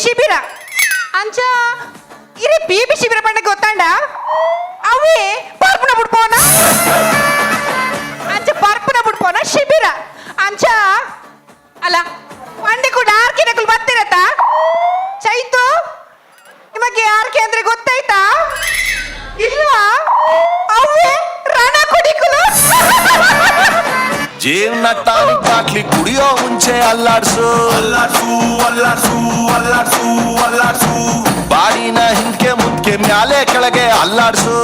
ಶಿಬಿರ ಅಂಚ ಇರೆ ಪಿಪಿ ಶಿಬಿರ ಪಂಡ ಗೊತ್ತಾಂಡ ಅವೇ ಪರ್ಪುನ ಬುಡ್ಪೋನ ಅಂಚ ಪರ್ಪುನ ಬುಡ್ಪೋನ ಶಿಬಿರ ಅಂಚ ಅಲ್ಲ ಪಂಡೆ ಕೂಡ ಆರ್ಕಿನಕುಲು ಬರ್ತಿರತ್ತ ಚೈತು ನಿಮಗೆ ಆರ್ಕೆ ಅಂದ್ರೆ ಗೊತ್ತಾಯ್ತಾ ಇಲ್ವಾ ಅವೇ ರಣ ಕುಡಿಕುಲು. ಜೀವನ ಟಾನಿಕ್ ಬಾಟ್ಲಿ ಕುಡಿಯೋ ಮುಂಚೆ ಅಲ್ಲಾಡ್ಸು ಅಲ್ಲಾಡ್ಸು ಅಲ್ಲಾಡ್ಸು ಅಲ್ಲಾಡ್ಸು ಅಲ್ಲಾಡ್ಸು. ಬಾಡಿನ ಹಿಂದ್ಕೆ ಮುಂದ್ಕೆ ಮ್ಯಾಲೆ ಕೆಳಗೆ ಅಲ್ಲಾಡ್ಸು.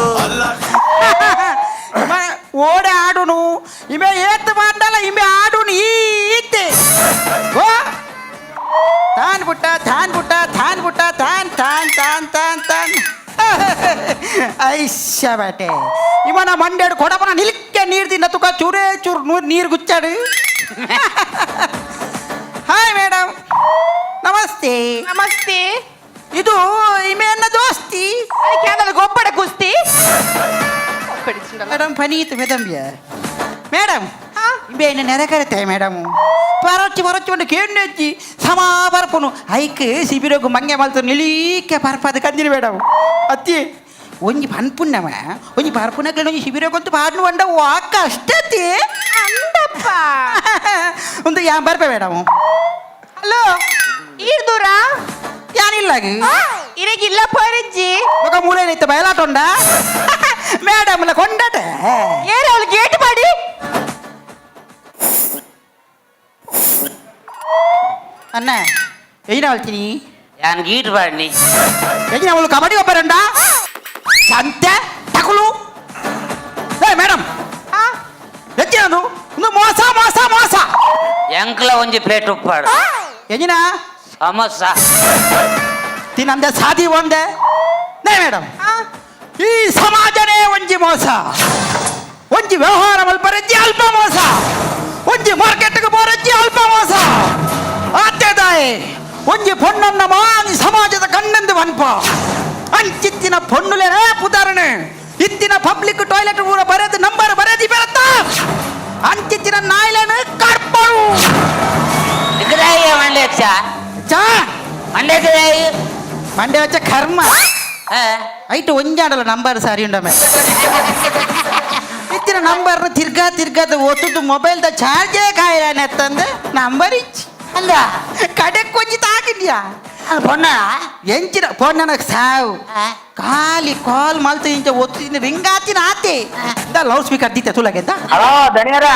ಓಡೆ ಆಡುನು ಇಮೆ ಏತ್ ಮಾಡಲ್ಲ ಇಮೆ ಆಡುನು ಈತೆ ಓ ತಾನ್ ಬುಟ್ಟ ತಾನ್ ಬುಟ್ಟ ತಾನ್ ಬುಟ್ಟ ತಾನ್ ತಾನ್ ತಾನ್ ತಾನ್ ತಾನ್ ಐಶ್ಯ ಬೇಟೆ ಇವನ ಮಂಡ್ಯಾಡು ಕೊಡಪನ ನಿಲ್ಕೆ ನೀರು ತಿನ್ನ ತುಕ ಚೂರೇ ಚೂರು ನೂರು ನೀರು ಗುಚ್ಚಾಡು. ಹಾಯ್ ಮೇಡಮ್, ನಮಸ್ತೆ. ನಮಸ್ತೆ. ಇದು ಇಮೆಯನ್ನ ದೋಸ್ತಿ. ಅದಕ್ಕೆ ಯಾವ್ದಾದ್ರು ಗೊಬ್ಬರ ಕುಸ್ತಿ. Madam Puneeth madam madam. ಹಾ? ಇಂಬೆ ನೆರೆ ಮೇಡಮ್ ಪರಚಿ ಪರಚಿ ಒಂದು ಕೇಂದ್ರಜ್ಜಿ ಸಮಾ ಪರಪುನು ಐಕ್ ಶಿಬಿರಗು ಮಂಗೆ ಮಲ್ತು ನಿಲೀಕೆ ಪರ್ಪದ ಕಂದಿನಿ ಮೇಡಮ್. ಅತ್ತಿ ಒಂಜಿ ಪನ್ಪುನ್ನವ ಒಂಜಿ ಪರ್ಪುನಕ್ಲೆ ಒಂಜಿ ಶಿಬಿರಗೊಂತು ಪಾಡ್ನು వంಡ ವಾಕ ಅಷ್ಟತಿ. ಅಂದಪ್ಪ. ಒಂದು ಯಾ ಬರ್ಪೆ ಮೇಡಮ್. ಹಲೋ, ಈರ್ ದೂರ. ಯಾನಿಲ್ಲಾಗ. ಇರಗಿಲ್ಲ ಪೋರಿಜ್ಜಿ. ఒక ಮೂಲೆ ಇತ್ತ ಬಯಲಾಟ ಉಂಡ ಮೇಡಮ್ ಕೊಂಡಾಟ. ಏರ್ ಅವಳು ಗೇಟ್ ಮಾಡಿ. ಅಣ್ಣ ಏನ ಹೇಳ್ತೀನಿ. ಯಾನ್ ಗೀಟ್ ಬಾಡ್ನಿ. ಎಜಿನ ಅವಳು ಕಬಡ್ಡಿ ಒಬ್ಬರಂಡ ಸಂತೆ ತಕಲು. ಏ ಮೇಡಮ್. ಆ? ಎಜ್ಜಿನದು ಒಂದು ಮೋಸ ಮೋಸ ಮೋಸ. ಎಂಕ್ಲ ಒಂಜಿ ಪ್ಲೇಟ್ ಉಪ್ಪಾಡು. ಎಜಿನ? ಸಮೋಸ. ತಿನ್ನಂದೆ ಸಾದಿ ಒಂದೆ ನೇ ಮೇಡಮ್. ಆ? ಈ ಸಮಾಜನೇ ಒಂಜಿ ಮೋಸ, ಒಂಜಿ ವ್ಯವಹಾರ ಮಲ್ಪರಜ್ಜಿ ಅಲ್ಪ ಮೋಸ, ಒಂಜಿ ಮಾರ್ಕೆಟ್ಗೆ ಬೋರಜ್ಜಿ ಅಲ್ಪ ಮೋಸ ಆತ್ಯದಾಯೆ ಒಂಜಿ ಪೊಣ್ಣನ್ನ ಮಾನಿ ಸಮಾಜದ ಕಣ್ಣೆಂದು ವನ್ಪ ಅಂಚಿತ್ತಿನ ಪೊಣ್ಣುಲೇನೇ ಪುದಾರಣೆ ಇತ್ತಿನ ಪಬ್ಲಿಕ್ ಟಾಯ್ಲೆಟ್ ಪೂರ ಬರೆದು ನಂಬರ್ ಬರೆದಿ ಬೆರತ್ತ ಅಂಚಿತ್ತಿನ ನಾಯ್ಲೇನು ಕರ್ಪರು. ನಿಗ್ರಾಯ ಮಂಡ್ಯ. ಚಾ. ಮಂಡ್ಯ. ಮಂಡ್ಯ ವಚ್ಚ ಕರ್ಮ. ಐಟು ಒಂಜಾಡಲ್ಲ ನಂಬರ್ ಸಾರಿ ಉಂಡಮೆ ಇತ್ತಿನ ನಂಬರ್ನ ತಿರ್ಗಾ ತಿರ್ಗಾದ ಒತ್ತುದು ಮೊಬೈಲ್ದ ಚಾರ್ಜೇ ಕಾಯಿರಾನೆತ್ತಂದೆ ನಂಬರ್ ಇಚ್ಚಿ. ಅಂದ. ಕಡೆ ಕೊಂಚಿ ತಾಕಿದ್ಯಾ. ಪೊಣ್ಣ. ಎಂಚಿನ ಫೋನ್ ನನಗೆ ಸಾವು ಖಾಲಿ ಕಾಲ್ ಮಲ್ತು ಇಂಚ ಒತ್ತಿನ ರಿಂಗ್ ಆತಿನ ಆತೆ the loud speaker ದೀತೆ ತುಲಗೆದ್ದ. Hello ದಣಿಯರ,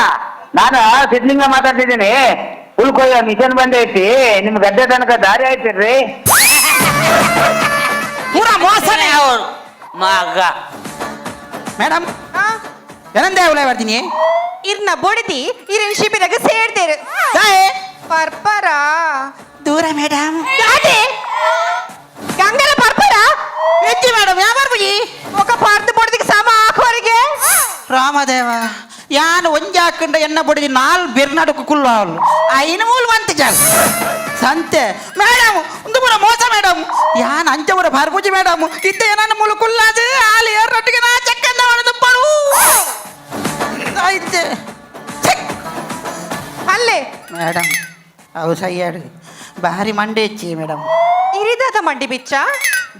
ನಾನು ಸಿದ್ಲಿಂಗ ಮಾತಾಡ್ತಿದ್ದೀನಿ. ಹುಲ್ ಕೊಯ್ಯೋ ಮಿಷನ್ ಬಂದೈತಿ, ನಿಮ್ ಗದ್ದೆ ತನಕ ದಾರಿ ಆಯ್ತಿರ್ರಿ. ಪೂರಾ ಮೋಸನೇ. ಅವ್ರು ಮಗ. ಮೇಡಮ್. ಆ? ಏನಂದೆ ಅವಳೇ ಬರ್ತೀನಿ. ಇರ್ನ ಬೊಡದಿ ಇರಿನ ಶಿಬಿರಗ ಸೇರ್ದೇರು. ದಾಯೆ? ಪರ್ಪರ. ದೂರ ಮೇಡಮ್. ದಾದೆ ಗಂಗಲ ಪರ್ಪರ. ಎಜ್ಜಿ ಮೇಡಮ್, ಯಾವ ಬರ್ಬುಜಿ? ఒక ಪರ್ದು ಬೊಡದಿಗೆ ಸಮ ಹಾಕೋರಿಗೆ. ರಾಮದೇವ ಯಾನ್ ಒಂಜಾಕಂಡ ಎನ್ನ ಬೊಡಿದಿ ನಾಲ್ ಬೆರ್ನಾಡಕು ಕುಲ್ಲು ಐನ ಮೂಲು వంತ ಜಾಲ್ ಸಂತೆ ಮೇಡಮ್ ಒಂದು ಪೂರ ಮೋಸ ಮೇಡಮ್. ಯಾನ್ ಅಂಚ ಪೂರ ಬರ್ಬುಜಿ ಮೇಡಮ್. ಇತ್ತ ಏನನ್ನ ಮೂಲು ಕುಲ್ಲಾದು ಆಲ್ ಏರ್ರೊಟ್ಟಿಗೆ ನಾ ಚಕ್ಕಂದ ಬರು ಆಯ್ತೆ. ಅಲ್ಲೇ. ಮೇಡಮ್ ಅವು ಸಯ್ಯಾಡು ಭಾರಿ ಮಂಡೆ ಹೆಚ್ಚಿ ಮೇಡಮ್. ಇರಿದಾದ ಮಂಡಿ ಬಿಚ್ಚ.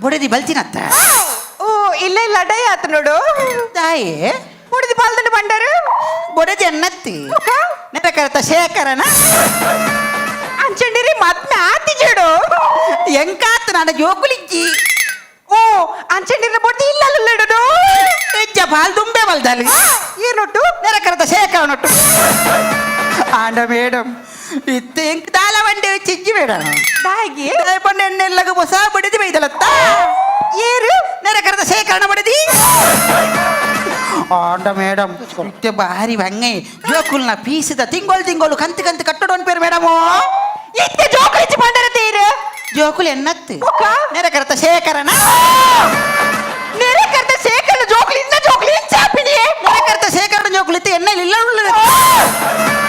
ಬೊಡದಿ ಬಲ್ತಿನತ್ತ. ಓ ಇಲ್ಲ ಇಲ್ಲ ಲಡೈ ಆತು ನೋಡು. ತಾಯಿ. ಬೊಡದಿ ಬಾಲ್ದಂಡ ಬಂಡರು. ಬೊಡದಿ ಅನ್ನತ್ತಿ ನೆರಕರತ ಶೇಖರನ. ಅಂಚಂಡಿರಿ ಮದ್ಮೆ ಆತಿಜಡು. ಎಂಕಾತ್ ನನ್ನ ಜೋಕುಲಿಜ್ಜಿ. ಓ ಅಂಚಂಡಿರ ಬೊಡದಿ ಇಲ್ಲ ಅಲ್ಲಡು. ಹೆಜ್ಜ ಬಾಲ್ ದುಂಬೆ ಬಲ್ದಲ್ಲಿ. ಏನೊಟ್ಟು? ನೆರಕರತ ಶೇಖರನೊಟ್ಟು ಆಂಡ ಮೇಡಮ್ ಇತ್ತ ಎಂಕ್ ದಾಲ ಬಂಡೆ ಚಿಜ್ಜಿ ಮೇಡಮ್. ದಾಗಿ? ಪಂಡ ಎಣ್ಣೆಲ್ಲಗ ಹೊಸ ಬಡಿದಿ ಬೈದಲತ್ತ. ಏರು? ನೆರಕರದ ಶೇಖರಣ ಬಡಿದಿ. ಆಂಡ ಮೇಡಮ್ ಇತ್ತೆ ಬಾರಿ ಬಂಗೈ ಜೋಕುಲ್ನ ಪೀಸಿದ ತಿಂಗಳು ತಿಂಗಳು ಕಂತು ಕಂತು ಕಟ್ಟಡ ಪೇರು ಮೇಡಮ್. ಇತ್ತೆ ಜೋಕುಲಿಜ್ಜಿ ಬಂಡರ ತೀರು. ಜೋಕುಲು ಎನ್ನತ್ತು. ಒಕ್ಕ? ನೆರಕರತ ಶೇಖರಣ. ನೆರೆ ಕರ್ತ ಶೇಖರಣ ಜೋಕುಲಿ ಇನ್ನ ಜೋಕುಲಿ ಇಂಚಾಪಿನಿ. ನೆರಕರತ ಶೇಖರಣ ಜೋಕುಲು ಇತ್ತೆ ಎಣ್ಣೆ ಇಲ್ಲ ಉಳ್ಳದು.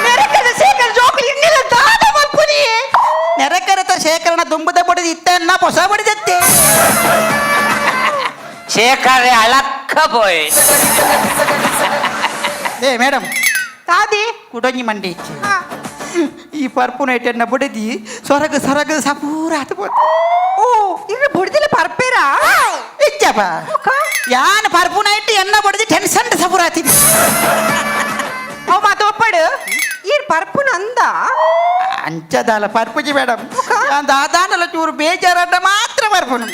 ನೆರೆ ಕರ್ತ ಶೇಖರಣ ಜೋಕುಲಿ ಇನ್ನಿಲ್ಲ ದಾದ ಮಲ್ಪುನಿ. ನೆರಕರತ ಶೇಖರಣ ದುಂಬದ ಬಡಿದ ಇತ್ತ ಹೊಸ ಬಡಿದತ್ತೆ. ಶೇಖರ್ ಅಳಕ್ಕ ಪೋಯ್. ಏ ಮೇಡಮ್. ತಾದಿ. ಕುಡೊಂಜಿ ಮಂಡಿ ಇಚ್ಚಿ. ಆ, ಈ ಪರ್ಪುನ ಐಟನ್ನ ಬಡಿದಿ ಸೊರಗು ಸೊರಗು ಸಪೂರ ಆತು ಪೋತು. ಇರ ಬುಡ್ದಿಲ್ಲ ಪರ್ಪೇರಾ? ಇಜ್ಜಪ್ಪ, ಯಾನ್ ಪರ್ಪುನ ಇಟ್ಟು ಎನ್ನ ಬಡ್ದು ಟೆನ್ಷನ್ ಸಪುರಾತಿನಿ. ಅವ್ ಮಾತ ಒಪ್ಪಡು, ಈರ್ ಪರ್ಪುನ ಅಂದ. ಅಂಚದಾಲ ಪರ್ಪುಜಿ ಮೇಡಮ್, ದಾದಾನಲ ಚೂರು ಬೇಜಾರಡ್ಡ ಮಾತ್ರ ಪರ್ಪುನು.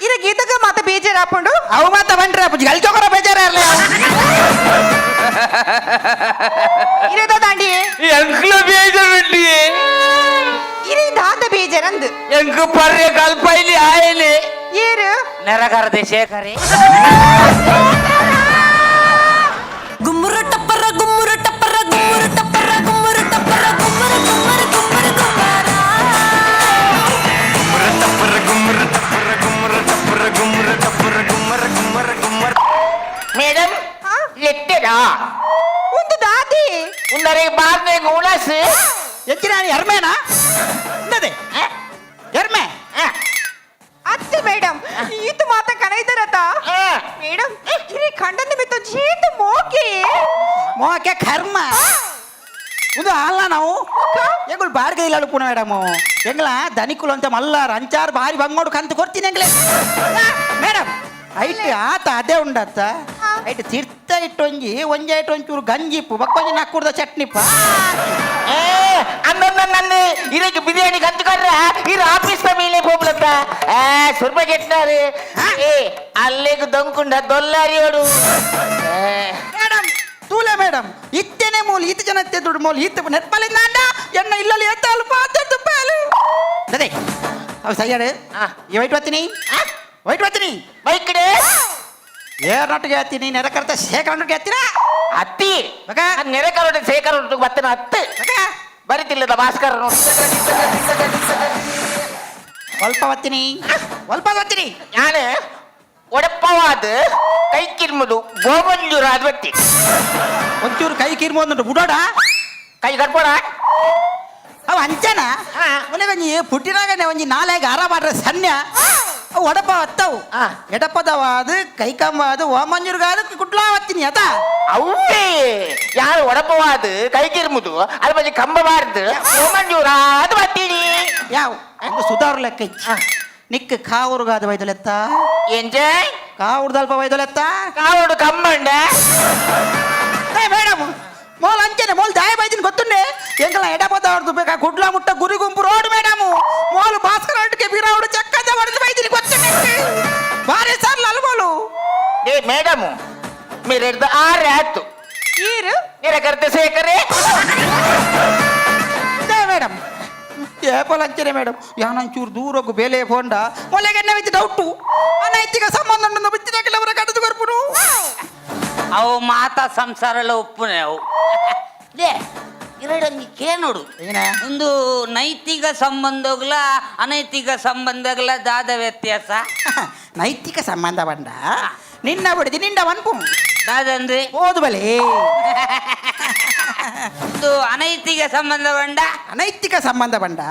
ಇರ ಗೀತಗ ಮಾತ ಬೇಜಾರಾಪುಂಡು. ಅವು ಮಾತ ಬಂಡ್ರೆ ಅಪ್ಪುಜಿ ಗಲ್ಚೋಕರ ಬೇಜಾರಲ್ಲ. ಇರದ ದಾಂಡಿ. ಎಂಕ್ಲ ಬೇಜಾರು. ಇರೇ ದಾದ ಬೇಜಾರಂದು. ಎಂಕ್ ಪರ್ರೆ ಕಲ್ಪೈಲಿ ಆಯಲಿ. ಏರು? ನೆರಗರದೆ ಶೇಖರಿ. ಗುಮ್ಮರ ಟಪ್ಪರ ಗುಮ್ಮರ ಟಪ್ಪರ ಗುಮ್ಮರ ಟಪ್ಪರ ಗುಮ್ಮರ ಟಪ್ಪರ ಗುಮ್ಮರ ಗುಮ್ಮರ ಗುಮ್ಮರ ಗುಮ್ಮರ. ಟಪ್ಪರ ಗುಮ್ಮರ ಟಪ್ಪರ ಗುಮ್ಮರ ಟಪ್ಪರ ಗುಮ್ಮರ ಟಪ್ಪರ ಗುಮ್ಮರ ಗುಮ್ಮರ ಗುಮ್ಮರ. ಮೇಡಮ್. ಹಾ? ಲೆಟ್ಟೆನಾ? ಒಂದು ದಾದಿ. ಉಂದರೆ ಬಾರ್ನೆ ಉಣಸ್. ಎಂಚಿನ ಎರ್ಮೇನಾ ಇಂದದೆ ಎರ್ಮೆ. ಅತ್ತೆ ಮೇಡಮ್, ಈತ ಮಾತ ಕನೈದರತ. ಮೇಡಮ್, ಇರೇ ಖಂಡನ ಮಿತ್ತ ಜೀತ ಮೋಕೆ. ಮೋಕೆ ಕರ್ಮ ಒಂದು ಅಲ್ಲ, ನಾವು ಎಂಗುಳು ಬಾರ್ಗೆ ಇಲ್ಲ ಅಳುಪುಣ ಮೇಡಮ್. ಎಂಗ್ಲ ದನಿಕುಲು ಅಂತ ಮಲ್ಲಾರ ಅಂಚಾರು ಬಾರಿ ಬಂಗೋಡು ಕಂತು ಕೊಡ್ತೀನಿ ಎಂಗ್ಲೆ ಮೇಡಮ್. ಐಟ್ ಆತ ಅದೇ ಉಂಡತ್ತ. ಐಟ್ ತಿರ್ತ ಇಟ್ಟು ಒಂಜಿ ಒಂಜಿ ಐಟ್ ಒಂಚೂರು ಗಂಜಿಪ್ಪು ಬಕ್ಕೊಂಜಿ ನಕ್ಕುಡ್ದ ಚಟ್ನಿಪ್ಪ. ಏ ಅನ್ನ ನನ್ನ ಇರಕ್ಕೆ ಬಿರಿಯಾನಿ ಕಂತು ಕರ್ರ ಇರ ಆಫೀಸ್ ಮೇಲೆ ಹೋಗ್ಲತ್ತ. ಆ ಸ್ವಲ್ಪ ಚೆಟ್ನಾರು. ಏ ಅಲ್ಲಿಗೆ ದೊಂಕುಂಡ ದೊಲ್ಲಾರಿಯೋಡು. ಮೇಡಮ್, ತೂಲೆ ಮೇಡಮ್, ಇತ್ತೇನೆ ಮೂಲು ಈತ ಜನ ದುಡ್ಡು ಮೂಲು ಈತ ನೆಟ್ಪಲ್ಲಿ ನಾಂಡ ಎನ್ನ ಇಲ್ಲಲ್ಲಿ ಎತ್ತ ಅಲ್ಪ ತುಪ್ಪಾಲು ಅದೇ ಅವು ಸಯ್ಯಾಡು. ಈ ವೈಟ್ ಬರ್ತೀನಿ, ವೈಟ್ ಬರ್ತೀನಿ. ಬೈಕ್ ಕಡೆ. ಏರ್ನೊಟ್ಟಿಗೆ ಹೇಳ್ತೀನಿ, ನೆರಕರ್ತ ಶೇಖರನೊಟ್ಟಿಗೆ ಹೇಳ್ತೀರಾ? ಅತ್ತಿ. ಮಗ. ನೆರೆ ಕರೋಟ ಶೇಖರ ಬತ್ತನ ಹತ್ತು. ಬರಿತಿಲ್ಲದ ಭಾಸ್ಕರ ನೋಡಿ. ಸ್ವಲ್ಪ ಬರ್ತೀನಿ, ಸ್ವಲ್ಪ ಬರ್ತೀನಿ. ನಾನು ಒಡಪವಾದ ಕೈ ಕಿರ್ಮುದು ಗೋಮಂಜೂರ ಅದು ಬತ್ತಿ. ಒಂಚೂರು ಕೈ ಕಿರ್ಮು ಬುಡೋಡ. ಕೈ ಕಟ್ಬೋಡ. ಅವ ಅಂಚನ. ಮೊನ್ನೆ ಒಂಜಿ ಪುಟ್ಟಿನಾಗನೆ ಒಂಜಿ ನಾಲೆಗ್ ಆರ ಮಾಡ್ರೆ ಸನ್ಯ ಅವು ಒಡಪ ಅತ್ತವು. ಎಡಪದವಾದು ಕೈಕಂಬಾದು ಓಮಂಜೂರ್ಗಾದು ಕುಟ್ಲಾ ವತ್ತೀನಿ ಅತ. ಅವೇ ಯಾರು ಒಡಪವಾದ ಕೈ ಕಿರ್ಮುದು ಅದ್ರ ಬಗ್ಗೆ ಕಂಬ ಬಾರ್ದು ಗೋಮಂಜೂರ ಅದು ಬತ್ತೀನಿ. ಯಾವ ಒಂದು ಸುಧಾರು ಲೆಕ್ಕ ಇಚ್ಚಿ ನಿಕ್ ಕಾವೂರ್ಗಾದ ವೈದಲೆತ್ತ. ಎಂಜೆ? ಕಾವೂರ್ದಲ್ಪ ವೈದಲೆತ್ತ. ಕಾವಡು ಕಮ್ಮಂಡ. ಏ ಮೇಡಮ್, ಮೋಲ್ ಅಂಚನೆ ಮೋಲ್ ದಾಯ ಬೈದಿನ ಗೊತ್ತುಂಡೆ. ಎಂಕಲ ಎಡಪದವ್ರದ್ದು ಬೇಕಾ ಕುಡ್ಲ ಮುಟ್ಟ ಗುರಿ ಗುಂಪು road madam. Mole Bhaskara ಅಟ್ಟಿಗೆ ಬೀರಾవుడు ಚಕ್ಕದ ಹೊಡೆದು ಬೈದಿನಿ ಗೊತ್ತುಂಡೆ. ಬಾರಿ ಸರ್ ಅಲ್ಮೋಲು. ಏ ಮೇಡಮ್, మీరు ಆರೆ ಆಯ್ತು. ಏರು? ನೆರೆ ಕರ್ತೆ ಶೇಖರೇ. ಅದೇ ಮೇಡಮ್, ಏಪಲ್ ಅಂಚನೆ ಮೇಡಮ್, ಯಾನಂಚೂರು ದೂರಕ್ಕೂ ಬೇಲೆ ಫೋಂಡ ಮೊಲೆಗೆನ್ನೆ ವಿತ್ ಡೌಟು ಅನೈತಿಕ ಸಂಬಂಧ ಉಂಡು ಬಿತ್ತಿನ ಕಡದು ಕೊರ್ಪುನು. ಅವು ಮಾತಾ ಸಂಸಾರಲ್ಲ ಉಪ್ಪುನೆ ಅವು. ಲೇ ಎರಡಂಗಿ ಕೇನೋಡು. ಏನ? ಒಂದು ನೈತಿಕ ಸಂಬಂಧಗಳ ಅನೈತಿಕ ಸಂಬಂಧಗಳ ದಾದ ವ್ಯತ್ಯಾಸ? ನೈತಿಕ ಸಂಬಂಧ ಬಂಡ ನಿನ್ನ ಬಿಡಿದಿ ನಿಂಡ ವನ್ಪು. ದಾದಂದ್ರೆ? ಓದು ಬಲೆ. ಒಂದು ಅನೈತಿಕ ಸಂಬಂಧ ಬಂಡ? ಅನೈತಿಕ ಸಂಬಂಧ ಬಂಡ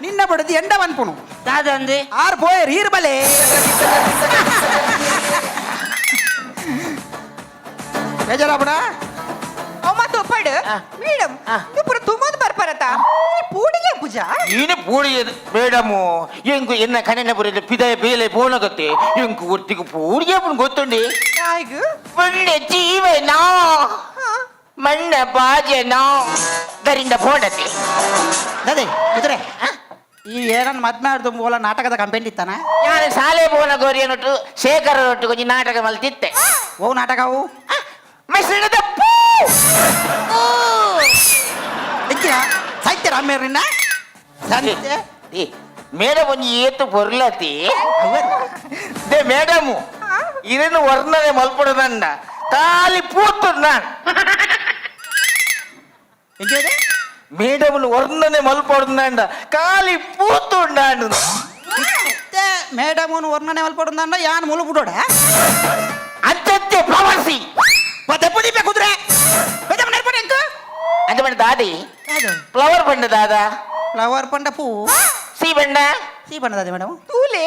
ನಿನ್ನ ಬಿಡದಿ ಎಂಡ ವನ್ಪುನು. ದಾದಂದ್ರೆ? ಆರ್ ಪೋಯರ್ ಈರ್ ಬಲೆ ಬೇಜಾರಾಪುಡ. ಅವ್ ಮಾತ ಒಪ್ಪಡು ಮೇಡಮ್. ಪೂರ ತುಂಬಾದ್ ಬರ್ಪರತ ಪೂಡಿಗೆ ಪೂಜಾ. ನೀನು ಪೂಡಿಯದು ಮೇಡಮು, ಎಂಕು ಎನ್ನ ಕಣ್ಣನ ಬುರಿದ ಪಿದಯ ಬೇಲೆ ಪೋನಗತ್ತೆ ಎಂಕು ಒತ್ತಿಗೆ ಪೂಡಿಗೆ ಗೊತ್ತುಂಡಿ. ನಾಯಿಗು. ಪುಣ್ಯ ಜೀವನ ಮಣ್ಣ ಬಾಜನ ದರಿಂದ ಪೋಣತೆ. ಅದೇ ಕುದುರೆ, ಈ ಏನನ್ನ ಮದ್ಮೆ ಆಡ್ದು ಬೋಲ ನಾಟಕದ ಕಂಪೆನಿ ಇತ್ತಾನ. ನಾನು ಶಾಲೆ ಪೋನ ಗೋರಿಯನೊಟ್ಟು ಶೇಖರ ಒಟ್ಟು ಕೊಂಚ ನಾಟಕ ಮಲ್ತಿತ್ತೆ. ಓ ನಾಟಕ ಅವು? ಮೆಸಣದ ಪೂ. ಎಂಚಿನ ಸಾಹಿತ್ಯ ರಾಮೇರಿನ ಸಂತೆ. ಮೇಡಮ್ ಒಂಜಿ ಏತು ಪೊರ್ಲತಿ they madam, ಇದನ್ನು ವರ್ಣನೆ ಮಲ್ಪಡದಂಡ ಖಾಲಿ ಪೂತು ನಾನು. ಎಂಚಿನ? ಮೇಡಮ್ ವರ್ಣನೆ ಮಲ್ಪಡದಂಡ ಖಾಲಿ ಪೂತು ನಾನು. ಇತ್ತೆ ಮೇಡಮ್ ವರ್ಣನೆ ಮಲ್ಪಡುಂದ ಯಾನ್ ಮುಲು ಬಿಡೋಡ. ಅಂಚತ್ತೆ ಪ್ರವಾಸಿ. ಪದೆಪ್ಪು ದೀಪ ಕುದುರೆ ಮೇಡಮ್ ನೆರ್ಪಡೆ ಎಂಕ. ಅಂಚ ಬಣ್ಣ ದಾದಿ ಫ್ಲವರ್ ಬಣ್ಣ ದಾದಾ? ಫ್ಲವರ್ ಪಂಡ ಪೂ. ಸಿ ಬಣ್ಣ? ಸೀ ಬಣ್ಣದ ಮೇಡಮ್. ತೂಲೆ.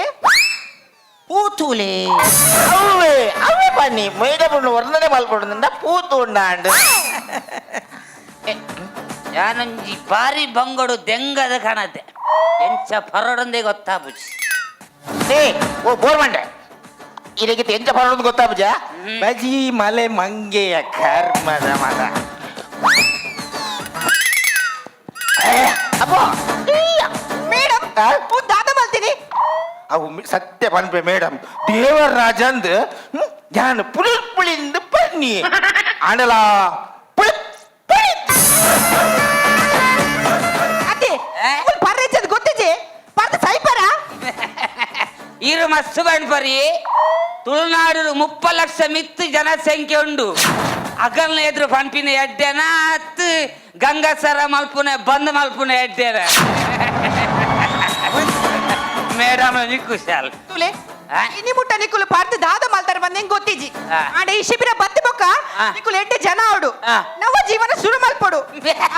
ಪೂ ತೂಲೆ. ಅವೇ ಅವೇ ಬನ್ನಿ ಮೇಡಮ್ ವರ್ಣನೆ ಮಲ್ಪಡದಂಡ ಪೂತು ಉಂಡಾಂಡ್. ಯಾನೊಂಜಿ ಬಾರಿ ಬಂಗಡು ದೆಂಗದ ಕಾಣತೆ ಎಂಚ ಪರಡೊಂದೇ ಗೊತ್ತಾಪುಜಿ. ಏ ಓ ಬೋರ್ ಮಂಡೆ ಇದಕ್ಕೆ ಎಂಚ ಬರೋದು ಗೊತ್ತಾಪುಜ ಬಜಿ ಮಲೆ ಮಂಗೆಯ ಕರ್ಮದ ಮಗ. ಅಪ್ಪೋ ಮೇಡಮ್ ದಾದ ಮಲ್ತೀನಿ. ಅವು ಸತ್ಯ ಪನ್ಪೆ ಮೇಡಮ್ ದೇವರಾಜಂದ್ ಜ್ಞಾನ ಪುಳಿ ಪುಳಿಂದ ಬನ್ನಿ ಆಂಡಲ ಪುಳಿ ಪುಳಿ. ಅತ್ತೆ ಪರ್ರೆಚ್ಚದ್ ಗೊತ್ತಿಜೆ ಪರ್ದ ಸೈಪರ ಇರು ಮಸ್ತ್ ಪರಿ ತುಳುನಾಡು 30 ಲಕ್ಷ ಮಿತ್ತು ಜನಸಂಖ್ಯೆ ಉಂಡು. ಅಗಲ್ನ ಎದುರು ಪನ್ಪಿನ ಎಡ್ಡೆನ ಅತ್ತು ಗಂಗಾಸರ ಮಲ್ಪುನೆ ಬಂದ್ ಮಲ್ಪುನೆ ಎಡ್ಡೆನ ಮೇಡಮ್ ಕುಶಾಲ್ ತುಲೆ ಇನಿ ಮುಟ್ಟ ನಿಕ್ಕುಲು ಪರ್ದ ದಾದ ಮಲ್ತಾರ ಬಂದ ಹೆಂಗ್ ಗೊತ್ತಿಜಿ. ಆಂಡ ಈ ಶಿಬಿರ ಬತ್ತಿ ಬೊಕ್ಕ ನಿಕ್ಕುಲು ಎಡ್ಡೆ ಜನ ಆಡು ನವ ಜೀವನ ಶುರು ಮಲ್ಪಡು.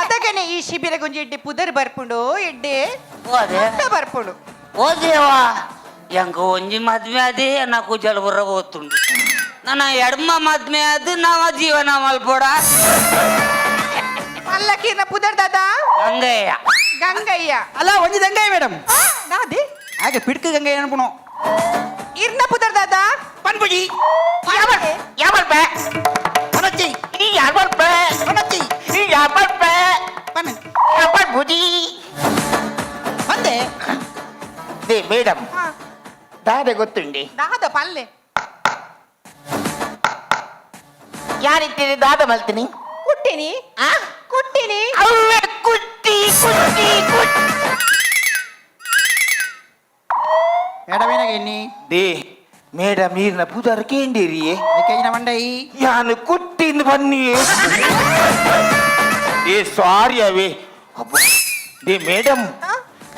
ಅದಗನೆ ಈ ಶಿಬಿರ ಗುಂಜಿ ಎಡ್ಡೆ ಪುದರ್ ಬರ್ಪುಂಡು ಎಡ್ಡೆ ಬರ್ಪುಂಡು. ಓ ದೇವಾ ಎಂಕ ಒಂಜಿ ಮದ್ವೆ ಅದೇ ನಾ ಕುಜಲ್ ಬುರ್ರ ಓದ್ತುಂಡು. ನನ್ನ ಎಡ್ಮ ಮದ್ವೆ ಅದು ನವ ಜೀವನ ಮಲ್ಪೋಡ. ಪಲ್ಲಕ್ಕಿನ ಪುದರ್ ದಾದಾ ಗಂಗಯ್ಯ. ಗಂಗಯ್ಯ. ಅಲ್ಲ ಒಂಜಿ ಗಂಗಯ್ಯ ಮೇಡಮ್. ನಾದಿ ಹಾಗೆ ಪಿಡ್ಕು ಗಂಗಯ್ಯ ಅನ್ಪುಣು. ಇರ್ನ ಪುದರ್ ದಾದಾ ಪನ್ಪುಜಿ. ಯಾವಲ್ಪೆ ಪನಚ್ಚಿ. ಈ ಯಾವಲ್ಪೆ ಪನಚ್ಚಿ. ಈ ಯಾವಲ್ಪೆ ಪನ್ ಪನ್ಪುಜಿ ಬಂದೆ. They madam ದಾದೆ ಗೊತ್ತುಂಡಿ. ದಾದ ಪಲ್ಲೆ ಯಾರಿತ್ತೀರಿ ದಾದ ಮಲ್ತೀನಿ? ಕುಟ್ಟಿನಿ ಕುಟ್ಟಿನಿ. ಅವೇ ಕುಟ್ಟಿ ಕುಟ್ಟಿ ಕುಟ್ಟಿ. ಮೇಡಮ್ ಏನಾಗ ಎನ್ನಿ? They madam ನೀರಿನ ಪುದರ್ ಕೇಂದಿರಿ. ಏಕೆಂಜಿನ ಮಂಡೈ ಯಾನು ಕುಟ್ಟಿಂದ ಬನ್ನಿ. ಏ ಸಾರಿ ಅವೇ. They madam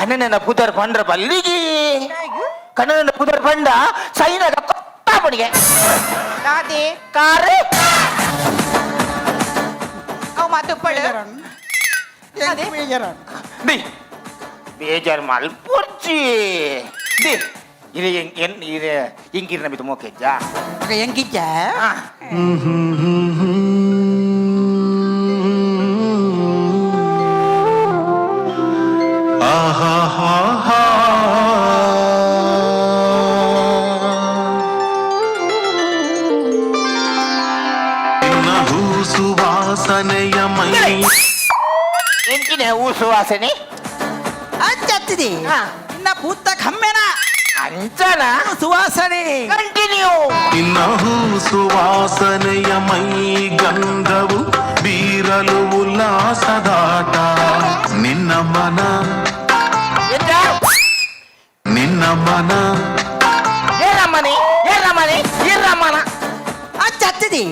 ಕಣ್ಣನ ಪುದರ್ ಪಂಡ್ರ ಬಲ್ಲಿಗೆ ಕಣ್ಣನ ಪುದರ್ ಪಂಡ ಸೈನದ ಕೊತ್ತಾಪಣಿಗೆ ದಾದೆ ಕಾರು ಅವು ಮಾತುಪ್ಪಳು they ಬೇಜಾರು ಮಲ್ಪೊರ್ಚಿ. They ಇದು ಇದು ಇಂಗಿರ್ನ ಮಿತು ಮೋಕೆಜ್ಜ ಎಂಕಿಜ್ಜ. ಸುವಾಸನೆಯ ಮೈ ಎಂಚಿನ ಹೂ ಸುವಾಸನೆ ಅಂಚತ್ತಿದೆ ಇನ್ನ ಪೂತ ಕಮ್ಮೆನ ಅಂಚನ ಸುವಾಸನೆ ಕಂಟಿನ್ಯೂ. ನಿನ್ನ ಹೂ ಸುವಾಸನೆಯ ಮೈ ಗಂಧವು ಬೀರಲು ಉಲ್ಲಾಸದಾಟ ನಿನ್ನ ಮನ ನಿನ್ನ ಮನ ಏರಮ್ಮನೆ ಏರಮ್ಮನೆ ಏರಮ್ಮನ ಅಂಚತ್ತಿದೆ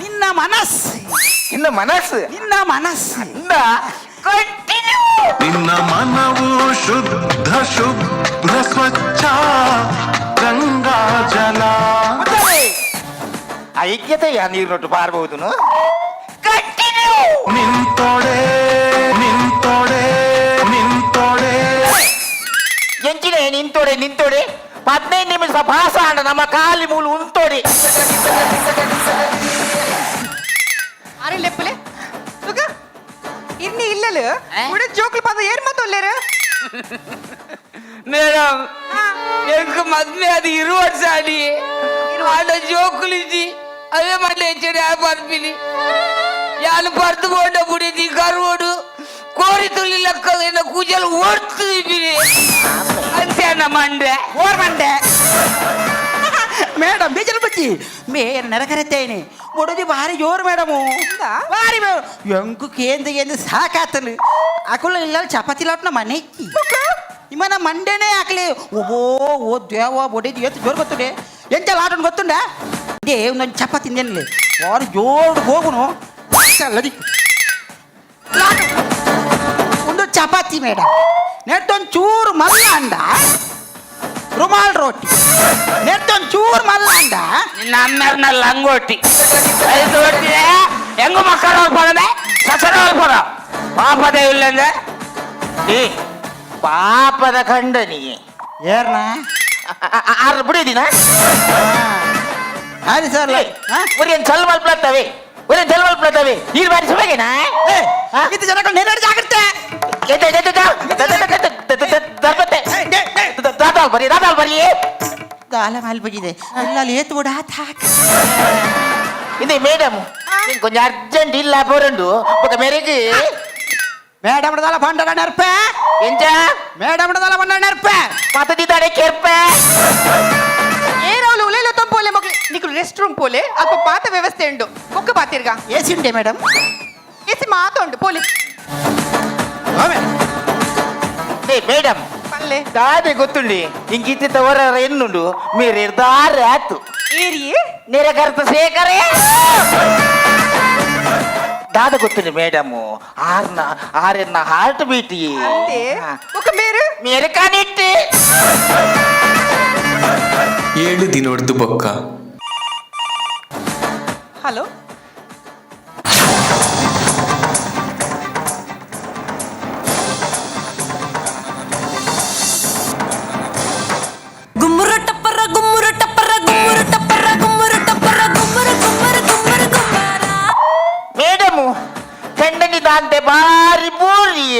ನಿನ್ನ ಮನಸ್ಸು ನಿನ್ನ ಮನಸ್ಸು ನಿನ್ನ ಮನಸ್ಸು ಕಂಟಿನ್ಯೂ. ನಿನ್ನ ಮನವು ಶುದ್ಧ ಶುಭ್ರ ಸ್ವಚ್ಛ ಗಂಗಾ ಜಲ. ಐಕ್ಯತೆಯ ನೀರಿನೊಟ್ಟು ಪಾರಬಹುದು. ಕಂಟಿನ್ಯೂ. ನಿಂತೊಡೆ ನಿಂತೊಡೆ ನಿಂತೊಡೆ ಎಂಚಿನ ನಿಂತೊಡೆ ನಿಂತೊಡೆ 15 ನಿಮಿಷ ಭಾಷಣ ನಮ್ಮ ಕಾಲಿ ಮೂಲು ಉಂತೊಡೆ. ಅರೆ ಲೆಪ್ಪಲೆ ತುಗ ಇರ್ನಿ ಇಲ್ಲಲು ಉಡ ಜೋಕ್ಲು ಪದ ಏರ್ ಮಾತೊಲ್ಲೇರು. ಮೇಡಮ್ ಎಂಕ್ ಮದ್ವೆ ಅದು 20 ವರ್ಷ ಆಡಿ ಆಡ ಜೋಕುಲಿಜಿ ಅವೇ ಮಂಡೆ ಹೆಚ್ಚಡಿ ಆ ಪರ್ಪಿನಿ ಯಾನು ಪರ್ದು ಬೋಂಡ ಬುಡಿದಿ ಕರುವೋಡು ಕೋರಿ ತುಳಿ ಲೆಕ್ಕ ಎನ್ನ ಕೂಜಲ್ ಓಡ್ತು ಇಬ್ಬಿರಿ ಅಂತೆ ಮಂಡೆ ಓರ್ ಮಂಡೆ ಮೇಡಮ್ ಬೇಜಾರು ಬಚ್ಚಿ ಮೇ ನೆರಕರೆತ್ತೇನೆ ಬಡೋದಿ ಭಾರಿ ಜೋರು ಮೇಡಮು ಭಾರಿ ಎಂಕು ಕೇಂದ್ರ ಕೇಂದ್ರ ಸಾಕಾತನು ಅಕುಲ ಇಲ್ಲ ಚಪಾತಿ ಲಾಟ್ನ ಮನೆ ಇಕ್ಕಿ ಇಮ್ಮನ ಮಂಡೆನೇ ಹಾಕ್ಲಿ. ಓಬೋ ಓ ದೇವ ಬೊಡಿದಿ ಎತ್ತು ಜೋರು ಗೊತ್ತುಂಡೆ ಎಂತ ಲಾಟನ್ ಗೊತ್ತುಂಡ they ಒಂದೊಂದು ಚಪಾತಿ ತಿಂದೇನಲ್ಲಿ ವಾರು ಜೋರು ಹೋಗುನು ಲದಿ ಒಂದು ಚಪಾತಿ ಮೇಡಮ್ ನೆಟ್ಟೊಂದು ಚೂರು ಮಲ್ಲ ಅಂಡ ರುಮಾಲ್ ರೋಟಿ ನೆಟ್ಟೊಂದು ಚೂರು ಮಲ್ಲ ಅಂಡ ನಿನ್ನ ಅಮ್ಮೆರ್ನ ಲಂಗೋಟಿ ಐದು ರೋಟಿ ಹೆಂಗು ಮಕ್ಕಳು ಹೋಗ್ಬೋದೆ ಸಸರ ಹೋಗ್ಬೋದ ಪಾಪದೇ ಇಲ್ಲಂದ್ರೆ ಏ ಪಾಪದ ಖಂಡನಿಗೆ ಏರ್ನ ಆರು ಬಿಡಿದಿನ ಸರಿ ಸರ್. ಒರಿಯನ್ ಚಲ್ ಮಲ್ಪ್ಲತ್ತವೆ ಒರಿಯನ್ ಚಲ್ ಮಲ್ಪ್ಲತ್ತವೆ ನೀರು ಬಾರಿ ಸುಮಗೆನಾ? ಇದು ಜನಗಳು ನೆರಡು ಜಾಗ್ರತೆ. ದಾದಾಲ್ ಬರಿ ದಾದಾಲ್ ಬರಿ ದಾಲ ಮಲ್ಪುಜಿದೆ ಎಲ್ಲ ಏತು ಬಿಡ ಆತ ಹಾಕ. ఇది మేడం కొంచెం అర్జెంట్ ఇల్లా పోరండు ఒక మేరకు. ಮೇಡಮ್ ದಾಲ ಪಂಡರ ನೆರ್ಪೆ. ಎಂಚ? ಮೇಡಮ್ ದಾಲ ಪಂಡರ ನೆರ್ಪೆ. ಪತದಿದ್ದಾಡೆ ಕೆರ್ಪೆ. ఏ రావులు ఉలేలతో పోలే మొగ్గు నీకు రెస్ట్ రూమ్ పోలే అಲ್ಪ పాత వ్యవస్థ ఉండు మొక్క పాతిర్గా. ఏసి ఉండే మేడం. ఏసి మాత ఉండు పోలే. మేడం. పనిలే. దాదే ಗೊತ್ತುಂಡಿ ಇಂಕಿತ್ತ ಹೊರ ಎನ್ನುಂಡು మీరు ದಾರೆ ಆತು. ఏరియే. నిరకర్త శేఖరే దాద ಗೊತ್ತುಂడి ಮೇಡಮ್ ಆರ್ನ ಆರೆನ್ನ హార్ట్ బీట్. అంతే ఒక మీరు. మీరు కానిట్టి. 7 ದಿನೊಡ್ದು ಬೊಕ್ಕ. హలో. గుమ్ముర టప్పర గుమ్ముర టప్పర గుమ్ముర టప్పర గుమ్ముర టప్పర గుమ్ముర గుమ్ముర గుమ్ముర గుమ్మారా. ಮೇಡಮ್ ಕಂಡನಿ ದಾಂತೆ ಬಾರಿ ಬೋರಿ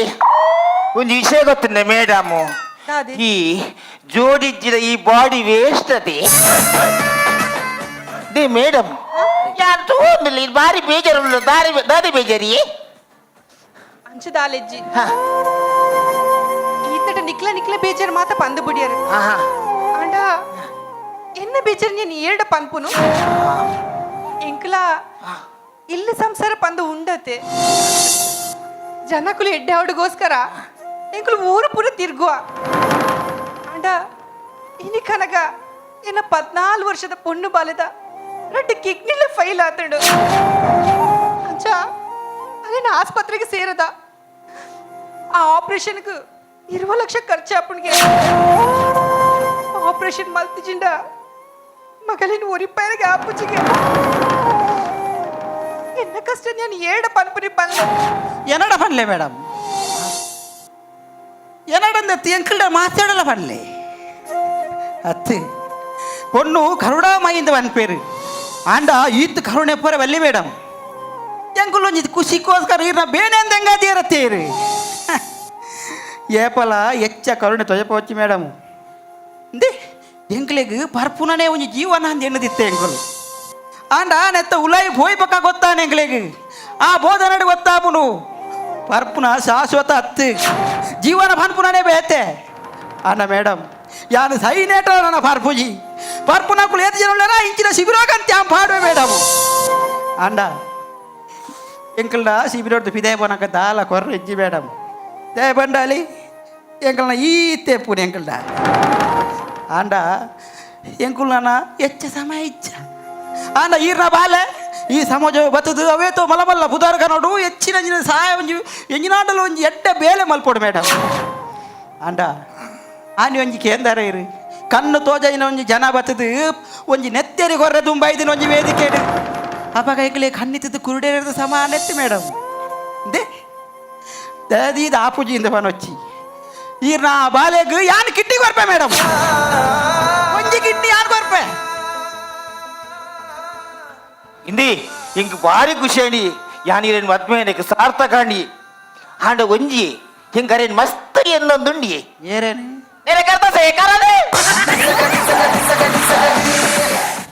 ಒಂದು ವಿಷಯ ಗೊತ್ತುಂಡೆ ಮೇಡಮ್. దాది. ಈ ಜೋಡಿಜ್ಜಿದ ಈ ಬಾಡಿ ವೇಸ್ಟ್ ಅದೇ they madam ಯಾನ್ ತೋಂದಿಲ್ಲ ಇದು ಬಾರಿ ಬೇಜಾರುಳ್ಳು ದಾರಿ ದಾರಿ ಬೇಜಾರಿ. అంచు దాలెజ్జి. ಹಾ. ఈతట నిక్ల నిక్ల బేజారు మాత పందు బుడియారు. ಆಹಾ. అండ ఎన్న బేజారు నేను ఏడ పన్పును ఇంకలా ఇల్లు సంసార పందు ఉండతే ಜನಕುಲು ಎಡ್ಡೆ ಅವಡಿಗೋಸ್ಕರ ಎಂಕುಲು ಊರು ಪೂರ ತಿರ್ಗುವ ಅಂಡ ಇನಿ ಕನಗ ಎನ್ನ 14 ವರ್ಷದ ಪೊಣ್ಣು ಬಾಲೆದ ರಡ್ಡು ಕಿಡ್ನಿಲ ಫೈಲ್ ಆತಂಡು ಅಂಚ ಅದೇನ ಆಸ್ಪತ್ರೆಗೆ ಸೇರದ ಆ ಆಪರೇಷನ್ಗೆ 20 ಲಕ್ಷ ಖರ್ಚು ಆಪುಣ್ಗೆ ಆಪರೇಷನ್ ಮಲ್ತಿಜಿಂಡ ಮಗಲಿನ ಒರಿಪೈರಿಗೆ ಆಪುಜಿಗೆ ಎನ್ನ ಕಷ್ಟ ನಾನು ಏಡ ಪನ್ಪುನಿ ಪನ್ಲೆ. ಎನ್ನಡ ಪನ್ಲೆ ಮೇಡಮ್, ಎನ್ನಡಂದ ಎಂಕಲ್ಡ ಮಾತಾಡಲ ಪನ್ಲೆ ಅತ್ತು பொண்ணு கருடாமயிந்து வன் பேரு ಆಂಡ ಈತ್ ಕರುಣೆ ಪೋರೆ ವಲ್ಲಿ ಮೇಡಮ್ ಎಂಕುಲು ಒಂಜಿ ಖುಷಿಗೋಸ್ಕರ ಈರ್ನ ಬೇನೆಂದಂಗ ತೀರತ್ತೀರು ಏಪಲ ಎಚ್ಚ ಕರುಣೆ ತೊಜಪೋಚಿ ಮೇಡಮ್ ಇಂದೆ ಎಂಕ್ಲೆಗ್ ಪರ್ಪುನನೇ ಒಂಜಿ ಜೀವನ ಅಂದ್ ಎಣ್ಣದಿತ್ತೆ ಎಂಕುಲು ಆಂಡ ನೆತ್ತ ಉಲಾಯಿ ಪೋಯ್ ಪಕ್ಕ ಗೊತ್ತಾನೆ ಎಂಕ್ಲೆಗ್ ಆ ಬೋಧನಡು ಗೊತ್ತಾಪುನು ಪರ್ಪುನ ಶಾಶ್ವತ ಅತ್ತು ಜೀವನ ಪನ್ಪುನನೇ ಬೇತೆ ಅಣ್ಣ ಮೇಡಮ್ ಯಾನು ಸೈನೇಟ ನನ್ನ ಪರ್ಪುಜಿ ಪರ್ಪುನಕುಲು ಏತ್ ಜನ ಉಲ್ಲೆರಾ ಇಂಚಿನ ಶಿಬಿರೋಗಂತ ಯಾನ್ ಪಾಡುವೆ ಮೇಡಮ್ ಅಂಡ ಎಂಕಲ್ಡ ಶಿಬಿರೋಡ್ದು ಪಿದೆ ಪೋನಕ ದಾಲ ಕೊರ್ರ ಇಜ್ಜಿ ಮೇಡಮ್ they ಬಂಡಾಲಿ ಎಂಕಲ್ನ ಈ ತೆಪ್ಪುನು ಎಂಕಲ್ಡ ಆಂಡ ಎಂಕುಲ್ನ ಎಚ್ಚ ಸಮಯ ಇಚ್ಚ ಆಂಡ ಈರ್ನ ಬಾಲೆ ಈ ಸಮಾಜ ಬತ್ತದು ಅವೇತೋ ಮಲಮಲ್ಲ ಪುದಾರ್ ಕನೋಡು ಹೆಚ್ಚಿನ ಅಂಚಿನ ಸಹಾಯ ಒಂಜಿ ಎಂಜಿನಾಂಡಲ ಒಂಜಿ ಎಡ್ಡೆ ಬೇಲೆ ಮಲ್ಪೊಡು ಮೇಡಮ್ ಆಂಡ ಆನಿ ಒಂಜಿ ಕೇಂದ್ರ ಇರು ಕಣ್ಣು ತೋಜೈನ ಒಂಜಿ ಜನ ಬತ್ತದು ಒಂಜಿ ನೆತ್ತೆರಿ ಕೊರ್ರೆ ದುಂಬೈದಿನ ಒಂಜಿ ವೇದಿಕೆ ಅಪಗ ಎಂಕ್ಲೆ ಕಣ್ಣಿತ್ತದು ಕುರುಡೇರದ ಸಮಾನ ಎತ್ತು ಮೇಡಮ್ they ದೀದ ಆಪುಜಿಯಿಂದ ಪನೊಚ್ಚಿ ಈರ್ನ ಬಾಲೆಗ್ ಯಾನ್ ಕಿಡ್ನಿ ಕೊರ್ಪೆ ಮೇಡಮ್ ಒಂಜಿ ಕಿಡ್ನಿ ಯಾನ್ ಕೊರ್ಪೆ. ಇಂದಿ ಇಂಕ್ ಭಾರಿ ಖುಷಿ ಅಂಡಿ ಯಾನ್ ಮದ್ಮೇನಕ್ಕೆ ಸಾರ್ಥಕ ಅಂಡಿ ಆಂಡ ಒಂಜಿ ಹಿಂಗ್ ಅರೇನ್ ಮಸ್ತ್ ಎನ್ನೊಂದುಂಡಿ. ಏರೇನು? ನಿರಕರ್ತ ಶೇಖರನೇ.